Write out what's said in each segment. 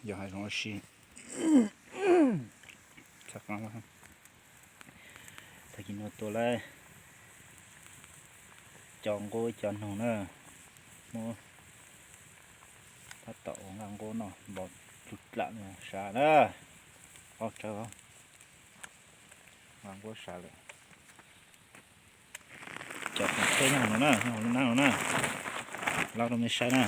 Yog hav zoov ua si. Tag kis no tua lawm cov nqub cov noog na, muab tab tom ua nqaj nqub noj npau lug dlam sav na. Ob tsawb, nqaj nqub sav lawm. Cov peb nyob no na, nyob hauv lub nab no na, lab rau mej saib na.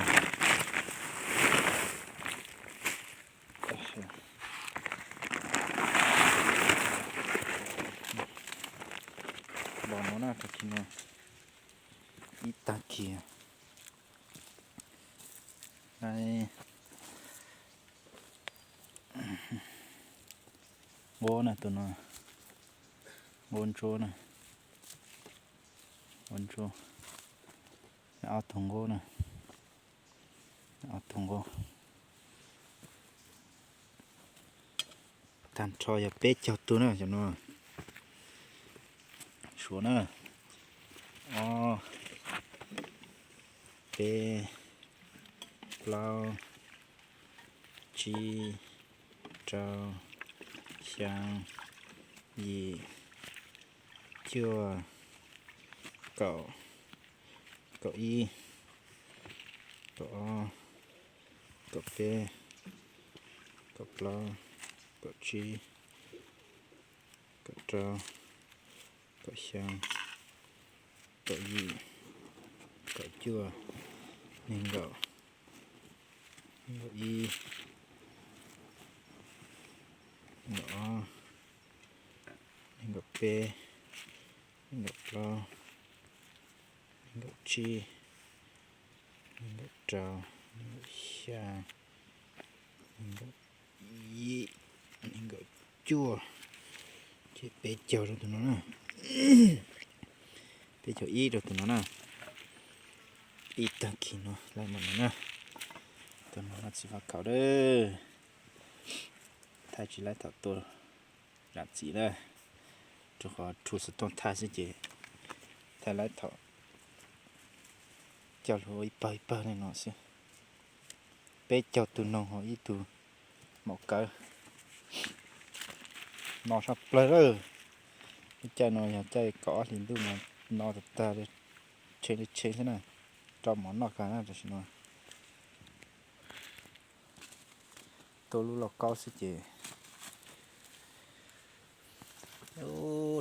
Los no na, tag kis no, ib tag kis. Nqub na, tus no nqub ntsuab na, nqub ntsuab. Ob tug nqub na, ob tug nqub. Tag nrho yog peb caug tug na cov no. Suav na, ob, peb, plaub, tsib, rau, xyaa, yim, cuaj, kaum, kaum ib, kaum ob, kaum peb, kaum plaub, kaum tsib, kaum rau, kaum xyaa, kaum yim, kaum cuaj, nees nkaum, nees nkaum ib, nees nkaum ob, nees nkaum peb, nees nkaum plaub, nees nkaum tsib, nees nkaum rau, nees nkaum xya, nees nkaum yim, nees nkaum cuaj, ces peb caug rau tus no na. Peb caug ib rau tus no na. Ib tag kis no laib mam no na. Tus no noj txiv faj khaum lawm. Thaij tsis laib thaum tua zam txim na, rau qhov rhu xov tooj thaij xwb ces thaij laib thaum coj lug ua ib pawg ib pawg li no xwb. Peb caug tug noog hos ib tug maum kawv. No saj plawg lawm. Lub caij no yog caij kaum ob hlis ntuj mas no tag tag, tshee li tshee xwb na. Rau mov noj kawg na tam sim no. Tua lub lauj kaub xwb ces ub